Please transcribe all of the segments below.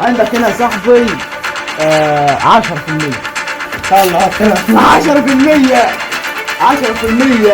عندك هنا يا صاحبي 10%. الله 10%، 10%.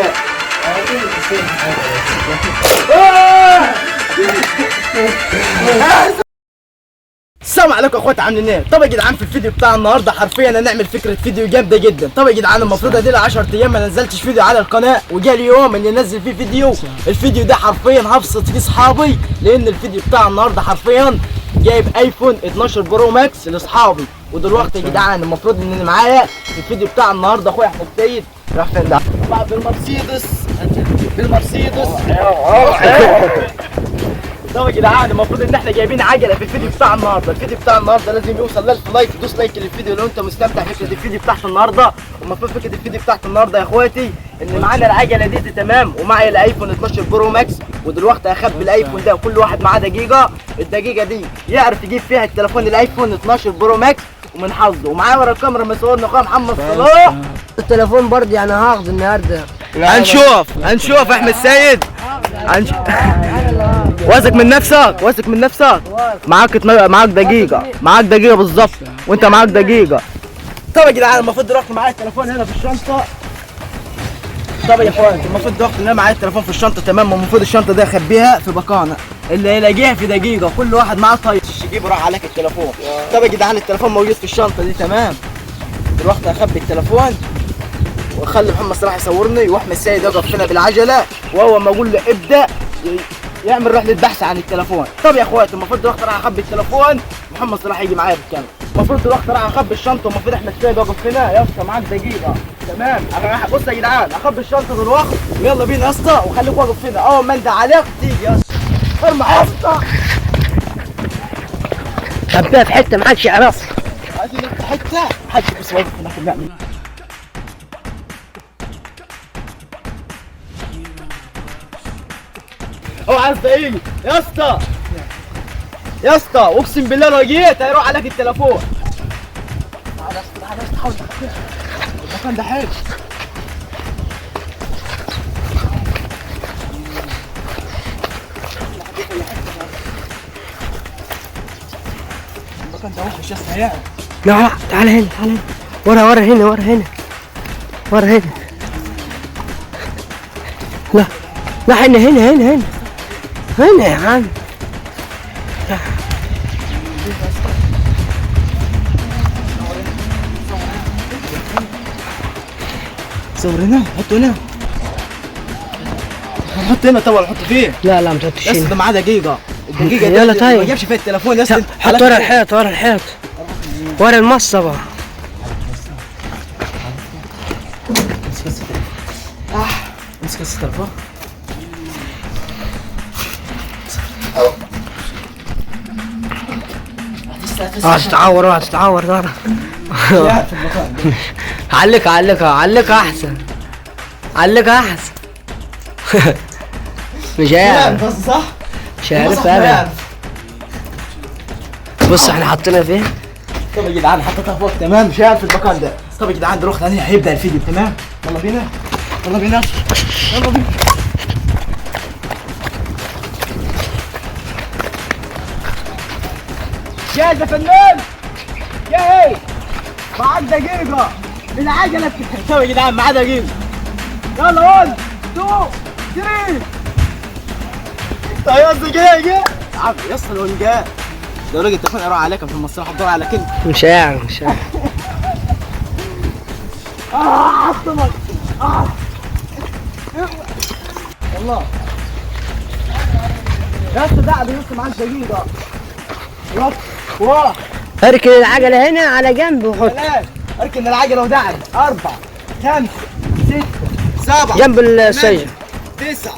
السلام عليكم اخواتي، عاملين ايه؟ طب يا جدعان في الفيديو بتاع النهارده حرفيا هنعمل فكرة فيديو جامدة جدا. طب يا جدعان المفروض ادي 10 ايام ما نزلتش فيديو على القناة، وجا اليوم اللي ننزل فيه فيديو. الفيديو ده حرفيا هبسط فيه اصحابي، لان الفيديو بتاع النهارده حرفيا جايب iPhone 12 Pro Max لاصحابي. ودلوقتي يا جدعان المفروض ان انا معايا في الفيديو بتاع النهارده اخويا احمد سيد. راح فين ده؟ بالمرسيدس، بالمرسيدس. طب يا جدعان المفروض ان احنا جايبين عجله في الفيديو بتاع النهارده. الفيديو بتاع النهارده لازم يوصل ل 1000 like. دوس like للفيديو لو انت مستمتع فكرة الفيديو بتاعت النهارده. والمفروض فكرة الفيديو بتاعت النهارده يا اخواتي ان معانا العجلة دي تمام، ومعايا ال iPhone 12 Pro Max. ودلوقتي هخبي ال iPhone ده، وكل واحد معاه دقيقة، الدقيقة دي يعرف يجيب فيها التليفون ال iPhone 12 Pro Max ومن حظه. ومعايا ورا الكاميرا مصورنا اخويا محمد صلاح. التليفون برضه يعني هاخده النهارده. هنشوف هنشوف احمد سيد. واثق من نفسك؟ واثق من نفسك؟ معاك معاك دقيقة، معاك دقيقة بالظبط، وانت معاك دقيقة. طب يا جدعان المفروض دلوقتي معايا التليفون هنا في الشنطة. طب يا اخوان المفروض دلوقتي ان انا معايا التليفون في الشنطة تمام. المفروض الشنطة دي اخبيها في بكانة اللي يلاقيها في دقيقة. كل واحد معاه طيب يجيب راح عليك التليفون. طب يا جدعان التليفون موجود في الشنطة دي تمام. دلوقتي اخبي التليفون واخلي محمد صلاح يصورني، واحمد سيد يقف هنا بالعجله، وهو ما اقول له ابدا يعمل رحله بحث عن التليفون. طب يا اخواتي المفروض دلوقتي راح اخبي التليفون، محمد صلاح يجي معايا في الكاميرا. المفروض دلوقتي راح اخبي الشنطة، والمفروض احمد سيد يقف هنا. يا اسطى معاك دقيقة تمام. بص يا جدعان اخبي الشنطة دلوقتي ويلا بينا يا اسطى، وخليك واقف هنا. اول ما انت عليك تيجي يا اسطى، ارمى يا اسطى. خبيها في حتة ما حدش يعرفها. عايزين حتة حد بس واقف هناك نعمل. اوعى يا اسطى ايجي يا اسطى، يا اسطى اقسم بالله لو جيت هيروح عليك التليفون. تعالى يا اسطى، تعالى يا اسطى، حاول تخفيها. المكان ده حلو. المكان ده وحش يا اسطى يعني. لا لا تعالى هنا، تعالى هنا، ورا ورا هنا، ورا هنا، ورا هنا. لا لا هنا هنا هنا هنا هنا يا عم. صور هنا، حط هنا، نحط هنا. طبعا نحط فين؟ لا لا ما تحطش يا اسطى هنا. ده معاه دقيقة، الدقيقة دي يلا طيب. ما جابش فيها التليفون يا اسطى. حط ورا الحيط، ورا الحيط، ورا المصطبة. امسك بس التليفون. هتتعور، هتتعور ورا. علقها علقها علقها احسن، علقها احسن. مش عارف، بس صح؟ مش عارف انا. بص احنا حطينا فين؟ طب يا جدعان حطيتها فوق تمام، مش عارف المكان ده. طب يا جدعان دلوقتي هيبدا الفيديو تمام. يلا بينا، يلا بينا، يلا بينا. جاهز يا فنان؟ جاهز. معاك دقيقة بالعجلة. طب يا جدعان معاه دقيقة. يلا 1 2 3. طيب يا اسطى جاي جاي يا اسطى. لو جاي لو راجل التليفون هيروح عليك في المسرح، هتدور على كلمة. مش عارف، مش عارف. عصبك. والله يا اسطى ده يا اسطى معاك دقيقة. واحد، اركن العجلة هنا على جنب وحط ثلاثة، اركن العجلة ودعم. 4 5 6 7 جنب الشجرة. 9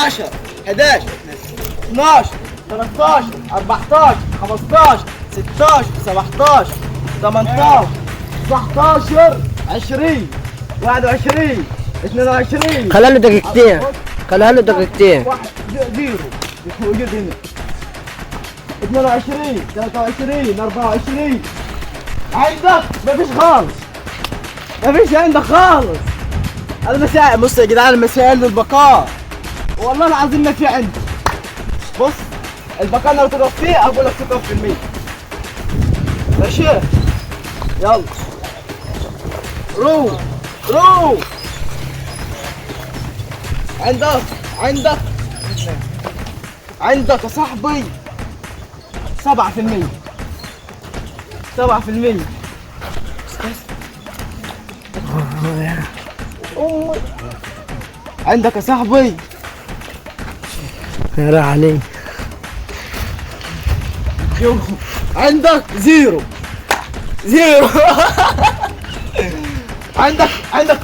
10 11 12 13 14 15 16 17 18 19 20 21 22. خليها له دقيقتين، خليها له دقيقتين. 1 0 موجود هنا. 22 23 24. عندك مفيش خالص، مفيش عندك خالص. المسائل بص يا جدعان، المسائل للبقاء والله العظيم ما في عندي. بص البقاء لو تقف فيه اقول لك تقف في المية. ماشي يلا رو رو. عندك عندك عندك يا صاحبي 7%. 7%. عندك يا صاحبي يا راح علي. عندك zero zero. عندك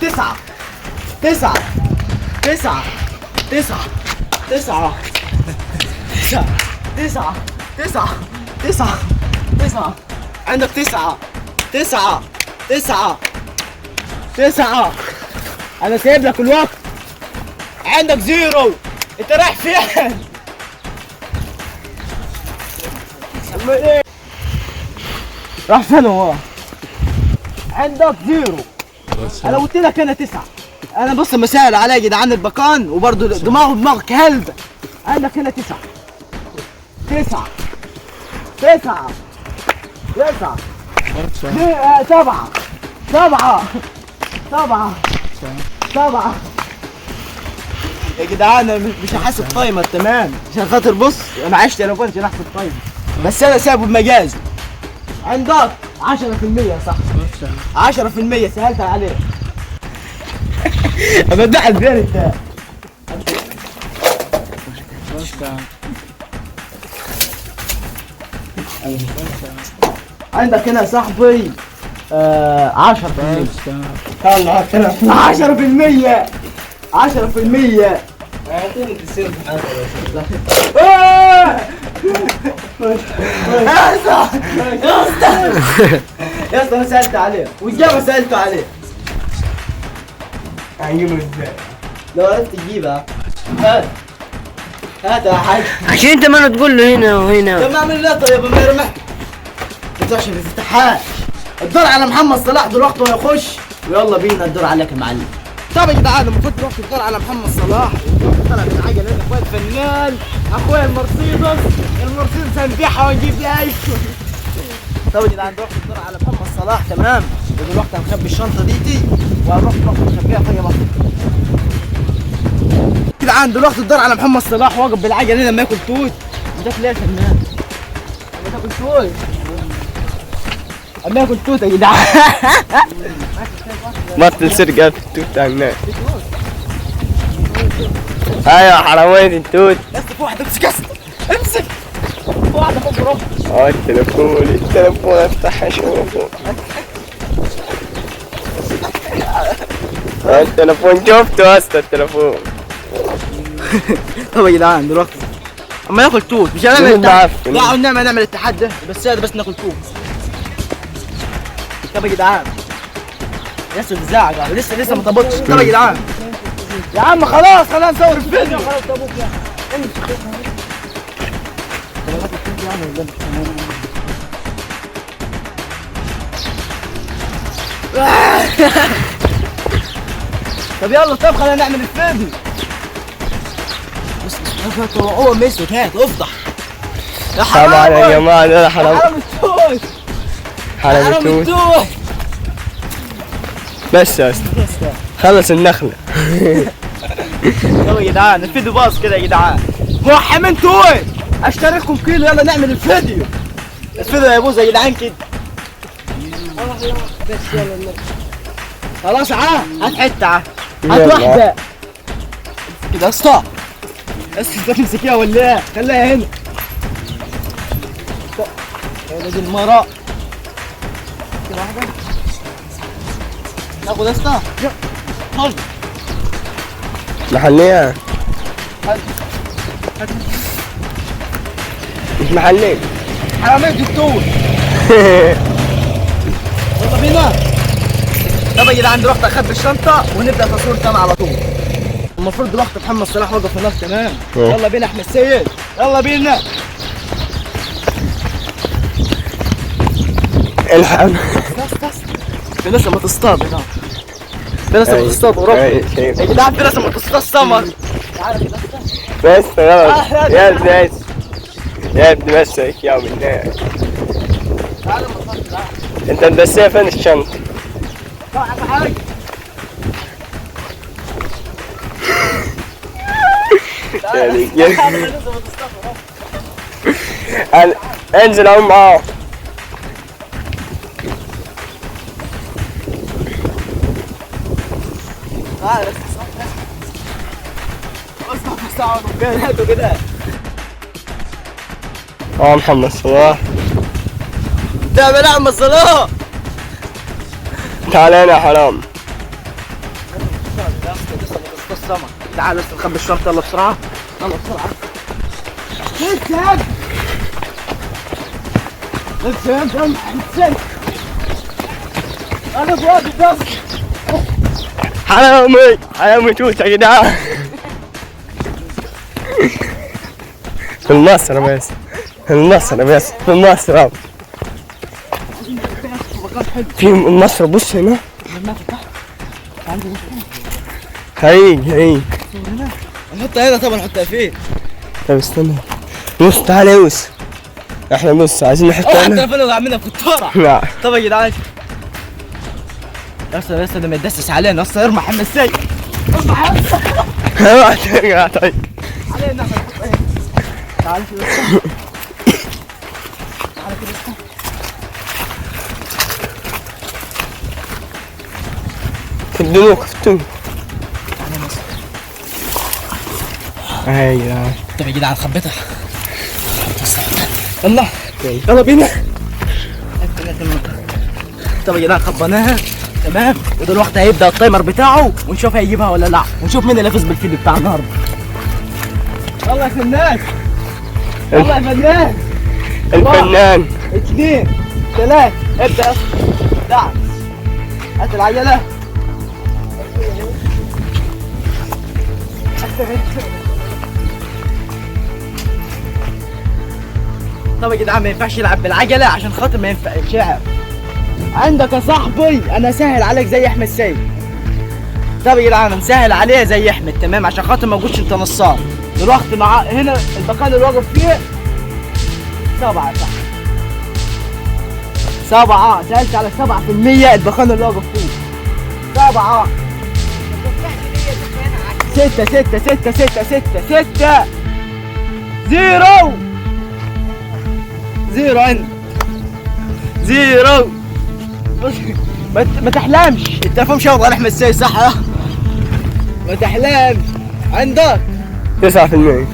9 9 9 9 9 9 9 9 9 9. عندك 9 9 9 9. انا سايب لك الوقت. عندك zero. انت رايح فين؟ راح فين هو؟ عندك zero. انا قلت لك انا 9. انا بص مسائل عليا يا جدعان البكان، وبرضه دماغه دماغ كلب. عندك هنا 9 9 9 9 7 7 7 7. يا جدعان انا مش هحاسب timer تمام، عشان خاطر بص انا معيش تليفون عشان احسب timer، بس انا سايبه بمجاز. عندك 10% يا صاحبي، 10% سهلت عليك. ابدعت فين انت؟ عندك هنا يا صاحبي 10%. 10%. 10%. يا اسطى يا اسطى انا سالت عليه والجامعة سالته عليه. هنجيبه ازاي؟ لو عرفت تجيبها هات هات يا حاج. عشان انت ما تقول له هنا وهنا. طب ما اعمل ليه طيب؟ ما رمحت ما تروحش ما تفتحهاش. الدور على محمد صلاح دلوقتي وهيخش، ويلا بينا الدور عليك يا معلم. طب يا جدعان المفروض دلوقتي الدور على محمد صلاح. طلع بالعجله لان اخويا الفنان اخويا المرسيدس، المرسيدس هنبيعها ونجيب لها ايفون. طب يا جدعان دلوقتي الدور على محمد صلاح تمام. ودلوقتي هنخبي الشنطة ديتي وهنروح دلوقتي نخبيها في اي منطقة. جدعان دلوقتي الدور على محمد صلاح واقف بالعجله لما ياكل توت. بتاكل ايه يا فنان؟ بتاكل توت. اما ياكل توت يا جدعان. بطل سرقة في التوت هناك. ايوه حرامية التوت. يا اسطى في واحدة امسك يا اسطى امسك. في واحدة فوق راسك. التليفون التليفون افتح اشوفه. التليفون شفته يا اسطى التليفون. طب يا جدعان دلوقتي اما ناكل توت مش هنعمل الاتحاد. لا عاوز نعمل الاتحاد ده بس هذا بس ناكل توت. طب يا جدعان لسه بتزعق لسه ما طبطش. طب يا جدعان يا عم خلاص خلينا نصور الفيديو. خلاص ابوك يا امسك. طب يلا طب خلينا نعمل الفيديو. بص هو مسك هات افضح يا حرام. طبعا يا جماعة ده حرام. حرام التوت. حرام التوت. بس يا اسطى خلص النخلة. يلا يا جدعان الفيديو باظ كده يا جدعان. موحمين توت اشتري لكم كيلو. يلا نعمل الفيديو. الفيديو هيبوظ يا جدعان كده. بس يلا خلاص هات حتة هات واحدة كده يا اسطى. بس انت تمسكيها ولا ايه؟ خليها هنا. يا ولاد المرأة. كده واحدة. ناخد يا اسطى؟ خد. محلية؟ مش محلية. حرامية التوت. يلا بينا. طب يا جدعان دلوقتي اخبي الشنطة ونبدأ تصوير تاني على طول. المفروض دلوقتي محمد صلاح وقف هناك تمام. يلا بينا احمد سيد يلا بينا. الحق في ناس لما تصطاد هنا. في ناس لما تصطاد وربي يا جدعان. في ناس لما تصطاد سمر. بس غلط يا ابني بس يا ابني بس هيك يا بالله. تعالى ما تطلعش. انت مدسيها فين الشنطة؟ حاجة. انزل اهو معاه. تعالى بس كده. محمد صلاح. تعمل يا عم صلاح. تعال هنا يا حرام. تعال بس نخبي الشنطة، يلا بسرعة يلا بسرعة. لسه لسه لسه انا فاضي بس. حرامي حرامي توت يا جدعان. في النصر بس، في النصر بس، في النصر، في النصر. بص هنا هيجي هيجي. نحطها هنا. طبعا نحطها فين؟ طب استنى بص، تعالى يا يوسف، احنا بص عايزين نحطها هنا. التليفون اللي عاملينها في الطارة. لا طب يا جدعان يا اسطى، يا اسطى ده ما يتدسس علينا يا اسطى. ارمى محمد سيد، ارمى محمد. ارجع طيب علينا. احنا نحط هنا. تعالى كده يا اسطى، تعالى كده يا اسطى. في الدنوك، في الدنوك. ايوه. طب يا جدعان خبيتها. يلا يلا بينا. طب يا جدعان خبيناها تمام، ودلوقتي هيبدا ال timer بتاعه ونشوف هيجيبها ولا لا، ونشوف مين اللي فاز بالفيديو بتاع النهارده. يلا يا فنان، يلا يا فنان، الفنان. 2 3 ابدا. دعس، هات العجلة. طب يا جدعان ما ينفعش يلعب بالعجله عشان خاطر ما ينفعش يلعب. عندك يا صاحبي انا سهل عليك زي احمد سيد. طب يا جدعان مسهل عليه زي احمد تمام، عشان خاطر ما اقولش انت نصاب. دلوقتي مع هنا المكان اللي واقف فيه 7 صح، 7. سألت على 7% المكان اللي واقف فيه 7 6 6 6 6 6 6 0 0 عندك 0. ما تحلمش، التليفون مش شغال احمد سيد صح؟ ما تحلمش. عندك 9%.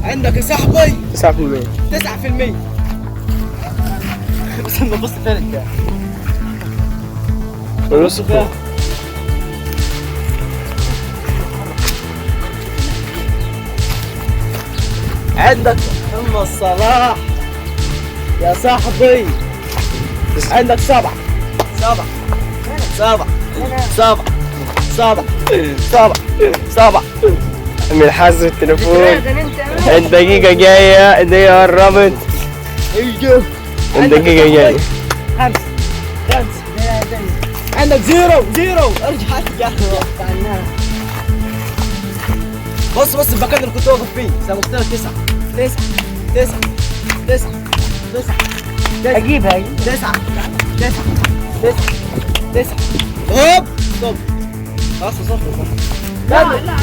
عندك يا صاحبي 9%. 9%. بس انا بص فين انت؟ بص فين؟ عندك محمد صلاح يا صاحبي، عندك 7 7 7 7 7 7 7. من حظ التليفون. الدقيقة جاية، الدقيقة قربت، الدقيقة جاية. 5 5. عندك 0 0. ارجع ارجع. بص بص المكان اللي كنت واقف فيه سبقت لك 9 9 9 9 9. اجيبها 9 9 9 9. هوب stop. خلاص خسرت. لا لا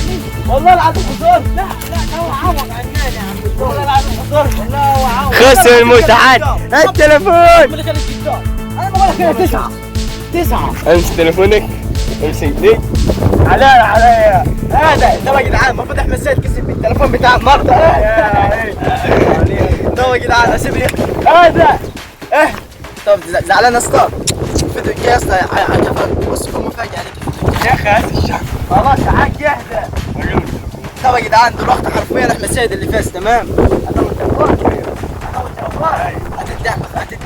والله العظيم خسرت. لا لا هو عوض عننا يا عم. والله العظيم خسرت. لا هو عوض. خسر المتعة. التليفون. انا بقول لك هنا 9 9. امسك تليفونك، امسك دي. عليا عليا. هذا ده يا جدعان المفروض احمد سيد كسب بالتليفون بتاع النهارده. ده يا جدعان اسيب لي هذا. ايه طب زعلان يا اسطى؟ الفيديو الجاي يا اسطى هشوفك. بص في مفاجأة عليك يا اخي. هات الشنطة. خلاص يا حاج اهدى. طب يا جدعان دلوقتي حرفيا احمد سيد اللي فاز تمام. هتدي احمد، هتدي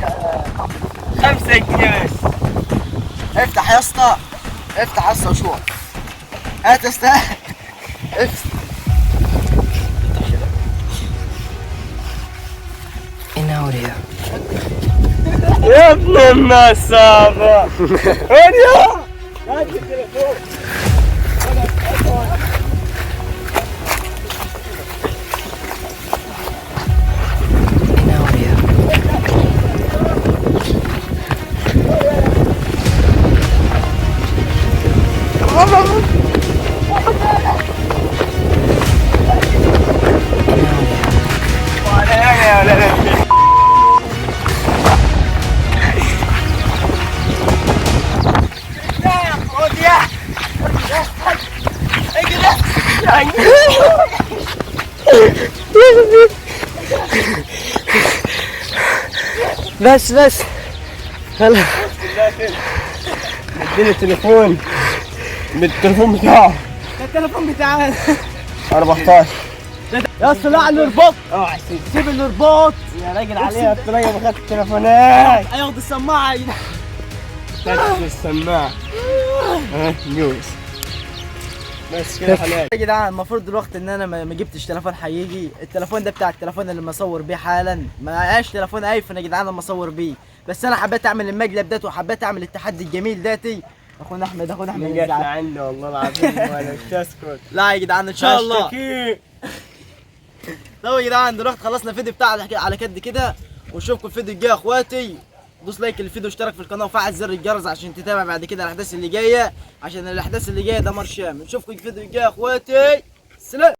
5 جنيه بس. افتح يا اسطى، افتح يا اسطى وشوف. هات يا اسطى، افتح. يا ابن النصابة. هات التليفون. بس بس يلا. اديني التليفون، من التليفون بتاعه. التليفون بتاعي. 14. يا اسطى لا، على الرباط. اوعى. سيب الرباط. يا راجل عليها الطريقة، ما خدت التليفونات. ايوه السماعة يا جدعان. خدت السماعة. ها يوس، بس كده حلال. يا جدعان المفروض دلوقتي ان انا ما جبتش تليفون حقيقي، التليفون ده بتاع التليفون اللي مصور بيه حالا، ما معيش تليفون ايفون يا جدعان لما اصور بيه، بس انا حبيت اعمل المقلب دات وحبيت اعمل التحدي الجميل داتي. اخونا احمد، اخونا احمد جت يزعل. عندي والله العظيم وانا مش هسكت. لا يا جدعان ان شاء الله. هشتكيك. طب يا جدعان دلوقتي خلصنا الفيديو بتاعنا على كد كده، ونشوفكم الفيديو الجاي يا اخواتي. دوس like للفيديو واشترك في القناة وفعل زر الجرس عشان تتابع بعد كده الاحداث اللي جاية، عشان الاحداث اللي جاية دمار شامل. نشوفكم الفيديو الجاي يا اخواتي، سلام.